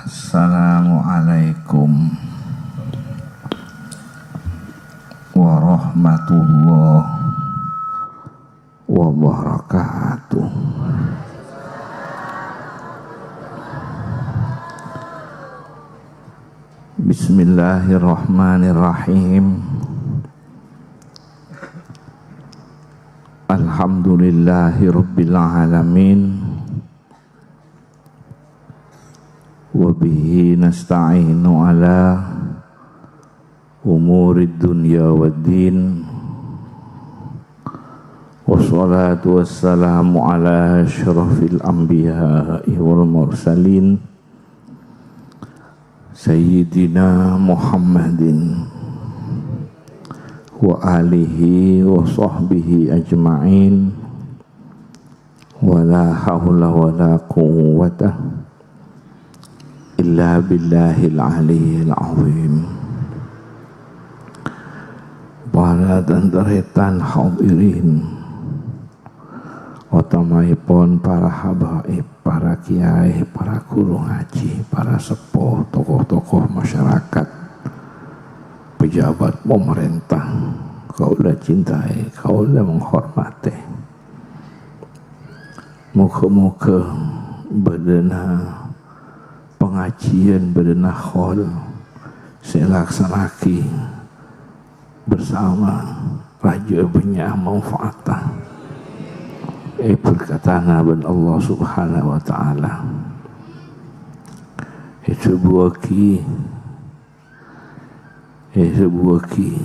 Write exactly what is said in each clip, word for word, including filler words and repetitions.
Assalamualaikum warahmatullahi wabarakatuh. Bismillahirrahmanirrahim. Alhamdulillahirabbil alamin. Wa bihi nasta'inu ala umurid dunya waddin. Wassalatu wassalamu ala asyrafil anbiya'i wal mursalin, Sayyidina Muhammadin wa alihi wa sahbihi ajma'in. Wa la haula wa la quwwata illa billahil aliyyil azim. Para tan-tarètan hadirin, otamaèpon para habaib, para kiai, para guru ngaji, para seppo, tokoh-tokoh masyarakat, pejabat pemerintah, kaulâ cintai, kaulâ menghormati. Moghâ-moghâ bâdâna pangajiyân, bâdâna haul sè èlaksana'aghi bersama rajâ bânnya' manfaatta, èberkatana bân Allah Subhanahu wa Ta'ala. Èdhâbuwâghi Èdhâbuwâghi,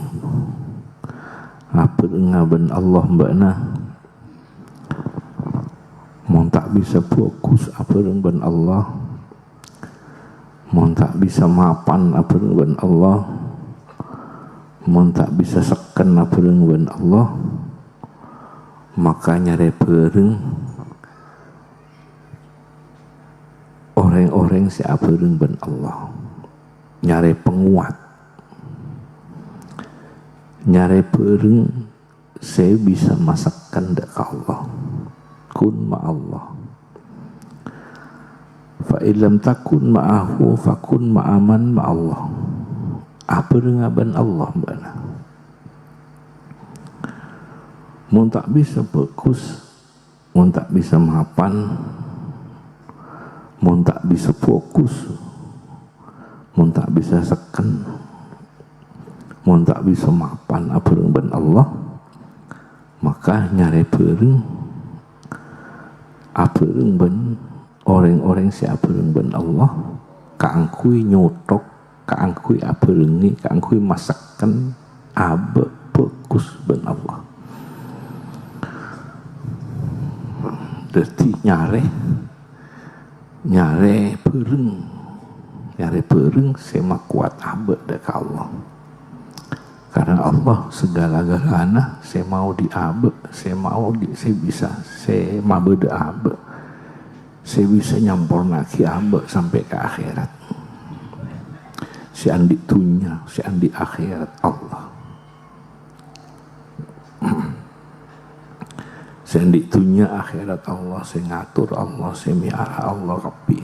abhârengnga bân Allah bâ'na. Mon ta' bisa bhâghus abhâreng bân Allah, mon ta' bisa mapan abhâreng bân Allah, mon ta' bisa sekken abhâreng bân Allah, maka nyarè bhâreng orèng-orèng sè abhâreng bân Allah. Nyarè pangowat, nyarè bhâreng sè bisa masekken dâ' ka Allah. Kun ma'allah. Fa illam takun ma'ahu, fakun ma'aman ma'allah. Abhârengnga bân Allah bâ'na. Mon ta' bisa bhâghus, mon ta' bisa mapan, mon ta' bisa fokus, mon ta' bisa sekken, mon ta' bisa mapan abhâreng bân Allah, maka nyarè bhâreng abhâreng bân orèng-orèng sè abhâreng bân Allah, kaangghuy nyothok, kaangghuy abhârengngè, kaangghuy masekken abâ' bhâghus bân Allah. Dhâddhi nyarè, nyarè bhâreng, nyarè bhâreng sè makowat abâ' dâ' ka Allah. Karena Allah segala-galana sè maodi abâ', sè maodi, sè bisa, sè mabâdâ abâ', sè bisa nyampornaaghi abâ' sampè' ka akhèrat. Sè andi' dhunnya, sè andi' akhèrat Allah. Sè andi' dhunnya akhèrat Allah, sè ngator Allah, sè mèyara Allah kabbhi.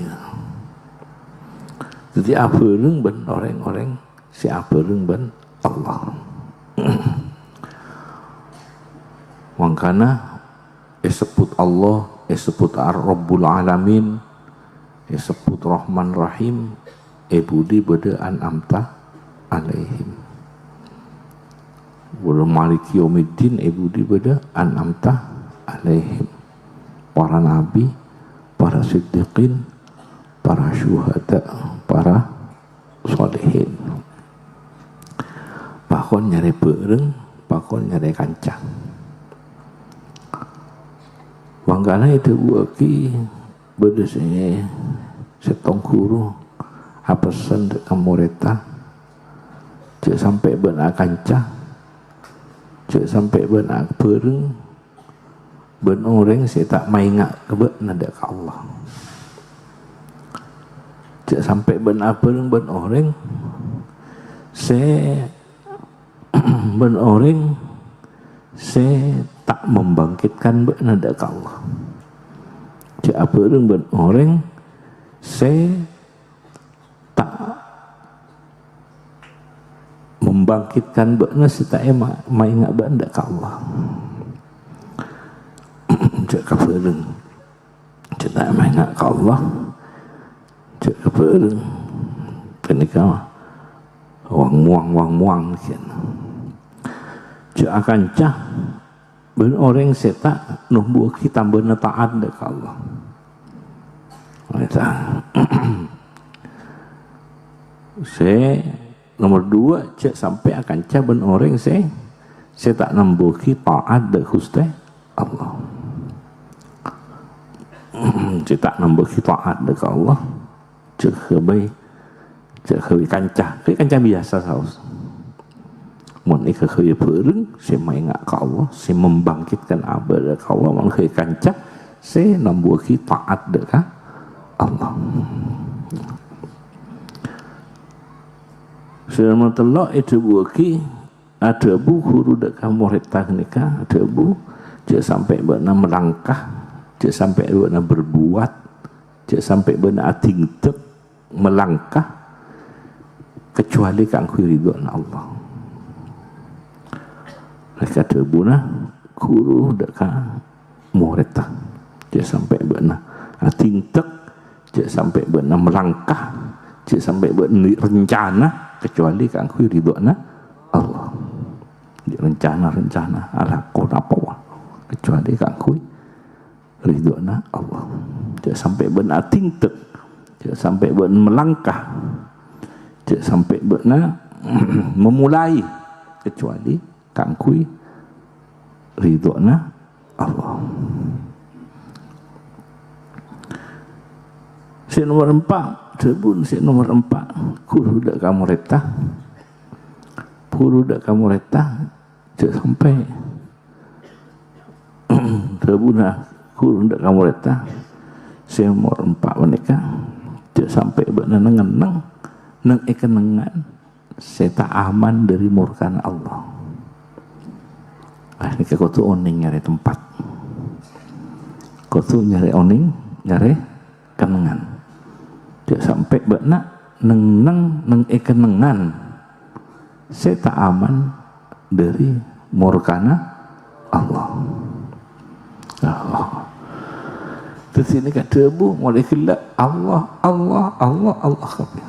Dhâddhi abhâreng bân orèng-orèng sè abhâreng bân Allah. Mangkana èsebbhut Allah, èsebbhut Ar-Rabbul Alamin, èsebbhut Rahman Rahim, è budi bâdâ an'amta 'alaihim. Wa maliki yaumiddin, è budi bâdâ an'amta 'alaihim. Para nabi, para siddiqin, para syuhada, para sholihin. Pakon nyarè bhâreng, pakon nyarè kanca. Mangkana èdhâbuwâghi bâdâ sè, sèttong ghuru apessen dâ' ka morèdda, "Jhâ' sampè' bâ'na akanca, jhâ' sampè' bâ'na abhâreng bân orèng sè ta' maènga' ka bâ'na dâ' ka Allah. Jhâ' sampè' bâ'na abhâreng bân orèng sè, bân orèng sè ta' membangkitkan bâ'na dâ' ka Allah. Jhâ' abhâreng bân orèng sè bangkitkan bâ'na sè ta' èma-, maènga' bâ'na dâ' ka Allah. Jhâ' kabhâreng. Jhâ' ta' maènga' ka Allah. Jhâ' kabhâreng. Ghânèka wang-mowang, wang-mowang, kèn. Jhâ' akanca bân orèng sè ta' nombuwâghi tambâna ta'at dâ' ka Allah. Sè nomor dua, jhâ' sampè' akanca bân orèng sè, sè ta' nombuwâghi ta'at dâ' Ghustè Allah. Sè ta' nombuwâghi ta'at dâ' ka Allah. Jhâ' ghâbây, jhâ' ghâbây kanca, ghâbây kanca biyasa saos. Mon èghâbây bhâreng sè maènga' ka Allah, sè membangkitkan abâ' dâ' ka Allah, mon ghâbây kanca sè nombuwâghi ta'at dâ' ka Allah. Sè nomor tello' èdhâbuwâghi, adhâbu ghuru dâ' ka morèdda ghânèka, adhâbu, "Jhâ' sampè' bâ'na malangkah, jhâ' sampè' bâ'na berbuat, jhâ' sampè' bâ'na adingdek malangkah, kecuali kaangghuy ridho'na Allah." Rèka dhâbuna ghuru dâ' ka morèdda, "Jhâ' sampè' bâ'na adingdek, jhâ' sampè' bâ'na malangkah, jhâ' sampè' bâ'na rencana, kecuali kaangghuy ridho'na Allah." Rencana-rencana alako napa wae, kecuali kaangghuy ridho'na Allah. Jhâ' sampè' bâ'na adingdek, jhâ' sampè' bâ'na malangkah, jhâ' sampè' bâ'na memulai, kecuali kaangghuy ridho'na Allah. Sè nomor empa', dhâbuna sè nomor empa', ghuru dâ' ka morèdda. Ghuru dâ' ka morèdda, jhâ' sampè'. Dhâbuna ghuru dâ' ka morèdda, sè nomor empa' panèka, jhâ' sampè' bâ'na neng-enneng, neng è kennengngan sè ta' aman dâri morkana Allah. Ah, nèka kodhu onèng nyarè tempat. Kodhu nyarè onèng, nyarè kennengngan. Jhâ' sampè' bâ'na neng-enneng neng è kennengngan sè ta' aman dâri morkana Allah. Allah. Dhâddhi nèka dhâbu molaè ghellâ', Allah, Allah, Allah, Allah kabbhi.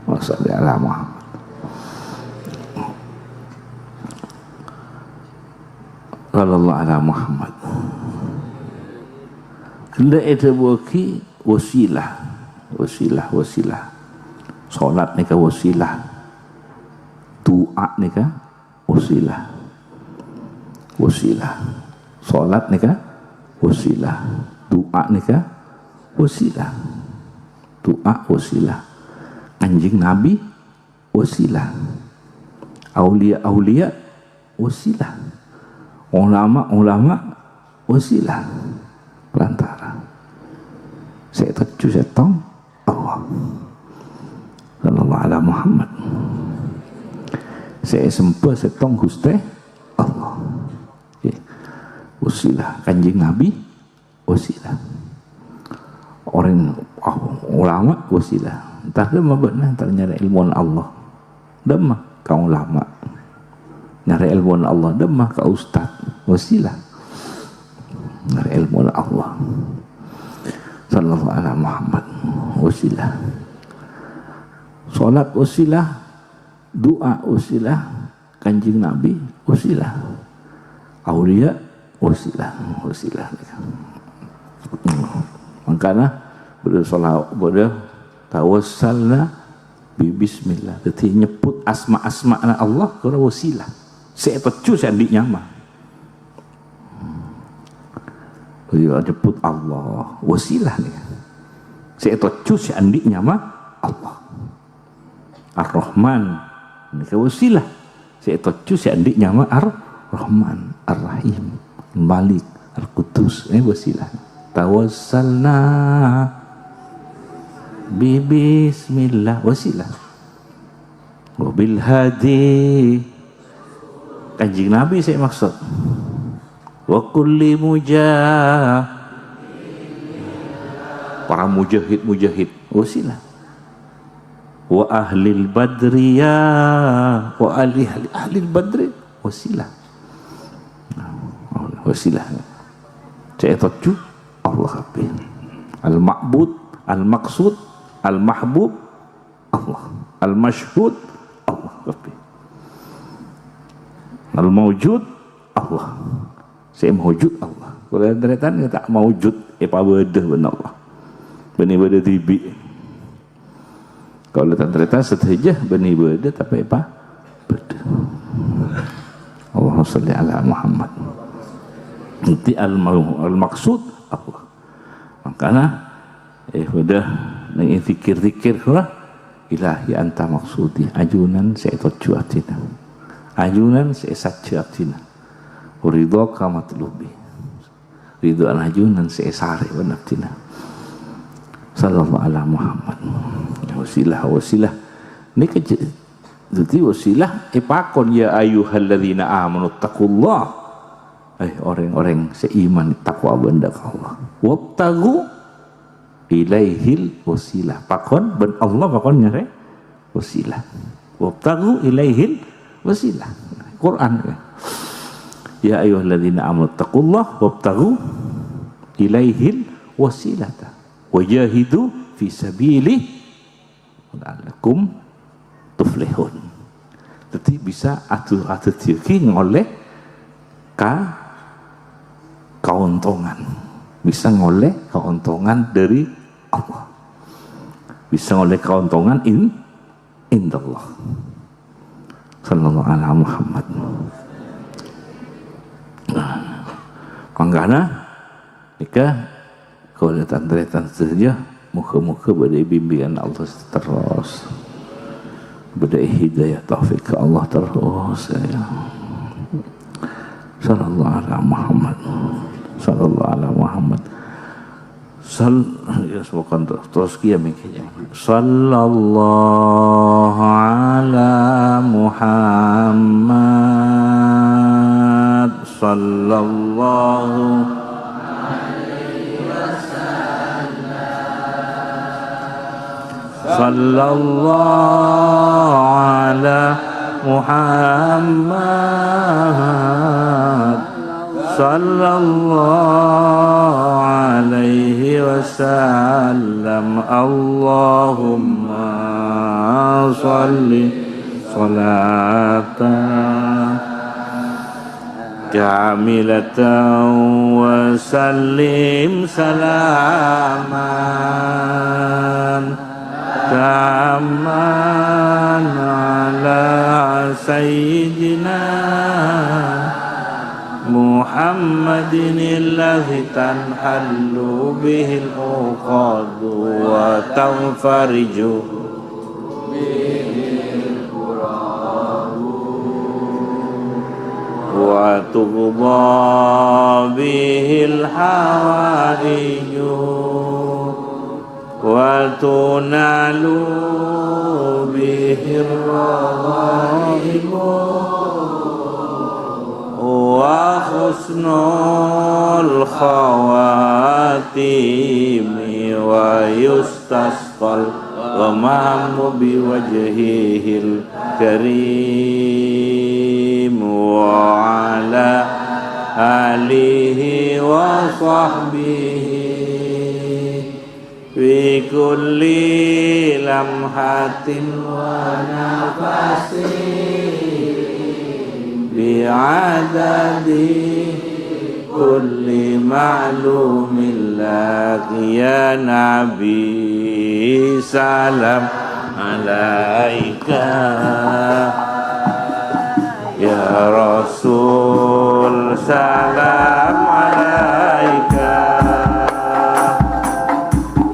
Allahumma shalli ala Muhammad. Sallallahu ala Muhammad. Ghellâ' èdhâbuwâghi wasilah. Wasilah, wasilah. Salat nèka wasilah. Du'a nèka wasilah. Wasilah. Salat nèka wasilah. Du'a nèka wasilah. Du'a wasilah. Kanjeng Nabi wasilah. Auliya-auliya wasilah. Ulama-ulama wasilah. Perantara. Sè ètojjhu sèttong Allah. Sallallahu ala Muhammad. Sè èsembhâ sèttong Ghustè Allah. Oke. Wasilah Kanjeng Nabi, wasilah. Orèng, ah, ulama, wasilah. Entar dâmma bâ'na, entar nyarè èlmona Allah. Dâmma ka ulama. Nyarè èlmona Allah, dâmma ka ustad. Wasilah. Nyarè èlmona Allah. Sallallahu ala Muhammad. Wasilah. Salat wasilah. Du'a wasilah. Kanjeng Nabi wasilah. Auliya wasilah. Wasilah. Mangkana bâdâ sholawat, bâdâ tawassalna bi bismillah. Dhâddhi nyebbhut asma-asmana Allah, ghârâ wasilah. Sè ètojjhu sè andi' nyama. Bâdâ nyebbhut Allah, wasilah nèka. Sè ètojjhu sè andi' nyama Allah. Ar-Rahman, nèka wasilah. Sè ètojjhu sè andi' nyama Ar-Rahman, Ar-Rahim, Al-Malik, Al-Quddus, nèka wasilah. Tawassalna bi bismillah, wasilah. Wa bil hadi, Kanjeng Nabi sè maksud. Wa kulli muja-, para mujahid-mujahid, wasilah. Wa ahlil badri ya, wa ahli, ahlil badri, wasilah. Wasilah. Sè ètojjhu Allah kabbhi. Al-ma'bud, al-maqsud, al-mahbub, Allah. Al-masyhud, Allah kabbhi. Al-maujud, Allah. Sè maujud Allah. Kaulâ tarètan ta' maujud, èpabâdâ bân Allah. Bân èbâdâ dhibi'. Kaulâ tarètan sadhâjâ bân èbâdâ tapè èpabâdâ. Allahumma shalli ala Muhammad. Èngghi al-mau-, al-maqsud Allah. Mangkana, eh, bâdâ neng zikir-zikir, wah, "Ilahi anta maqsudi," ajunan sè ètojjhu abdhina. Ajunan sè èsajjhâ abdhina. "Ridhoka matlubi." Ridho ajunan sè èsarè bân abdhina. Sallallahu ala Muhammad. Wasilah, wasilah. Nèka jâ-, dhâddhi wasilah èpakon, "Ya ayyuhalladzina amanu taqullah." Eh, orèng-orèng sè iman, takwa bân dâ' ka Allah. "Wabtaghu ilaihil wasilah." Pakon bân Allah pakon nyarè wasilah. "Wabtaghu ilaihil wasilah." Quran, ya. "Ya ayyuhalladzina amanu taqullah wabtaghu ilaihil wasilata wajahidu fi sabilihi la'allakum tuflihun." Dhâddhi bisa adu-, adhâddhiyâghi ngolè ka-, kaontongan. Bisa ngolè kaontongan dâri Allah. Bisa ngolè kaontongan in-, indallah. Sallallahu ala Muhammad. Nah, mangkana, nèka, kaulâ tan-tarètan sadhâjâ, moghâ-moghâ bâdâ è bimbingan Allah terros. Bâdâ è hidayah taufik ka Allah terros, ya. Sallallahu ala Muhammad. Sallallahu ala Muhammad. Sal-, ya, semoga terus, terus kia mikirnya. Sallallahu ala Muhammad. Sallallahu Sallallahu ala Muhammad. Sallallahu alaihi wasallam. Allahumma salli salatan kamilatan wa sallim salaman tamman ala sayyidina Muhammadin alladzi tanhallu bihil uqadu wa tanfariju wa tuqda bihil hawaiju wa tunalu bihir raghaibu wa husnul khawatimi wa yustasqal ghamam biwajhihil karim wa ala alihi wa sahbihi fi kulli lamhatin wa nafasin bi'adadi kulli ma'lumin lak. Ya Nabi, salam alaika. Ya Rasul, salam alaika.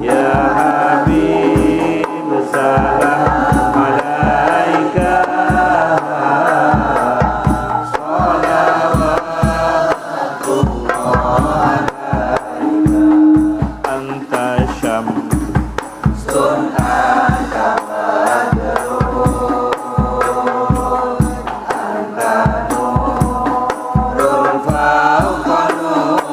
Ya Habib, salam alaika. Salawatullah alaika. Anta syamsun, anta badrun, anta nurun fauqa nur.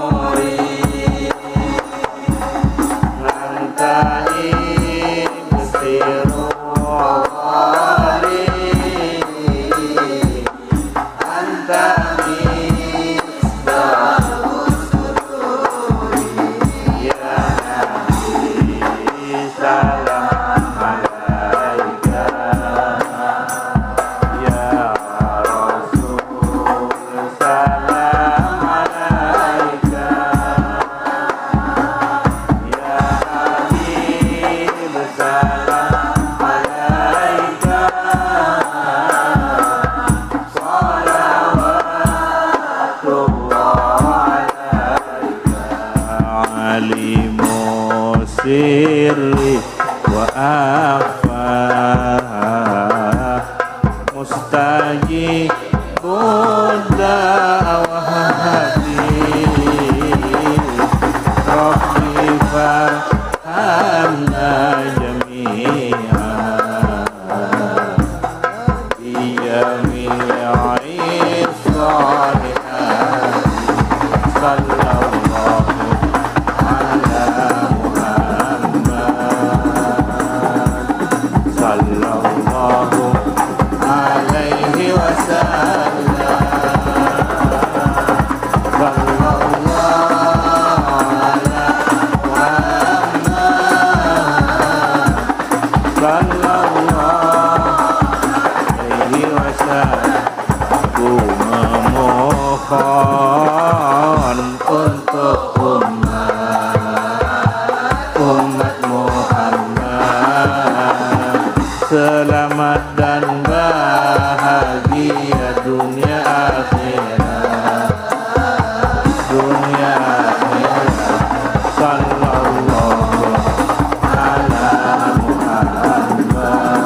وأخفى مستجيب الدعوات رب فارحمنا جميعا بجميع الصالحات. صلى الله على محمد. صلى الله عليه وسلم. صلى الله على محمد. Sallallahu alaihi wasallam. Aku memohon untuk umat, umat Muhammad, selamat dan bahagia dunia akhirat. Dunia akhirat. Sallallahu ala Muhammad.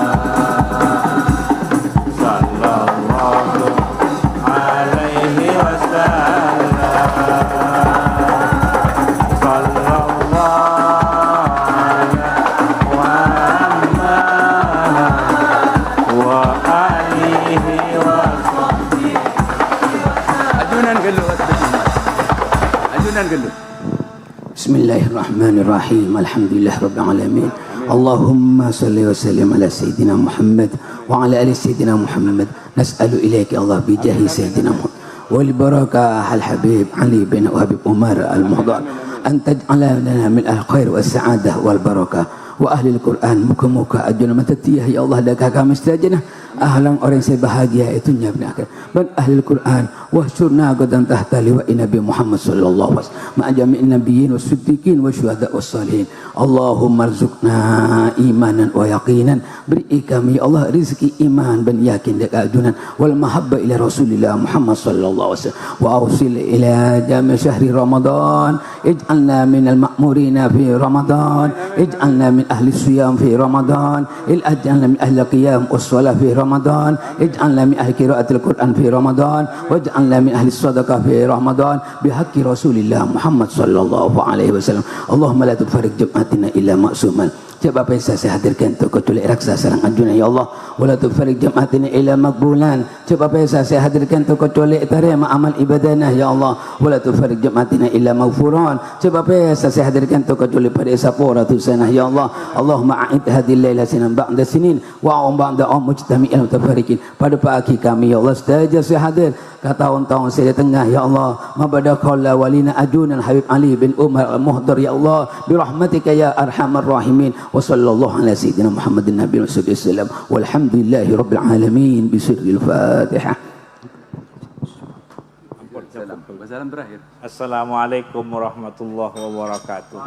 Sallallahu alaihi wasallam. Sallallahu ala Muhammad wa alihi wa sahbihi. Ajunan ghâllu, ajunan ghâllu. Bismillahirrahmanirrahim. Alhamdulillahirabbil alamin. Allahumma shalli wa sallim ala sayyidina Muhammad wa ala ali sayyidina Muhammad. Nas'alu ilaika, ya Allah, bi jahi sayyidina Muhammad wal barakah al habib Ali bin Habib Umar al Muhdar, an taj'alana min al khair was sa'adah wal barakah wa ahlil Qur'an. Moga-moga ajunan madhâddhiyâ, ya Allah, dâ' ka kami sadhâjâna ahli orèng sè bahagia è dhunnya bân akhirat. Bân ahlil Qur'an, wahsyurna ghadan tahta liwa'i Nabi Muhammad sallallahu alaihi wasallam, ma'a jami'in nabiyyin was siddiqin was syuhada was shalihin. Allahumma rzuqna imanan wa yaqinan. Beri'i kami, ya Allah, rezeki iman bân yakin dâ' ka ajunan. Wal mahabbah ila Rasulillah Muhammad sallallahu alaihi wasallam. Wa ausil ila jami syahri Ramadan. Ij'alna minal ma'murina fi Ramadan. Ij'alna min ahli siyam fi Ramadan. Ij'alna min ahli qiyam was shalah fi Ramadan. Ij'alna min ahli qiraatil Qur'an fi Ramadan. Waj'alna min ahli sadaqah fi Ramadan. Bihaqqi Rasulillah Muhammad sallallahu alaihi wasallam. Allahumma la tufarriq jam'atina illa ma'suman. Jhâ' papèsa sè hadir ka'dinto kacobâli èraksa sareng ajunan, ya Allah. Wa la tufarriq jam'atina illa maqbulan. Jhâ' papèsa sè hadir ka'dinto kacobâli ètarèma amal ibadahna, ya Allah. Wa la tufarriq jam'atina illa maghfuran. Jhâ' papèsa sè hadir ka'dinto kacobâli padâ èsapora dhusana, ya Allah. Allahumma a'id hadzal lailata sinin ba'da sinin, wa 'aman ba'da 'am, mujtami'al mutafarriqin. Padâ paaghi kami, ya Allah, sadhâjâ sè hadir ka taon-taon sè dâtengnga, ya Allah. Ma bâdâ khalla walina ajunan Habib Ali bin Umar Al-Muhdar, ya Allah, bi rahmatika ya arhamar rahimin. Wa sallallahu ala sayyidina Muhammadin nabiyil wa sahbihi wasallam. Walhamdulillahi rabbil alamin. Bi sirril Fatihah. Salam. Wassalam berakhir. Assalamualaikum warahmatullahi wabarakatuh.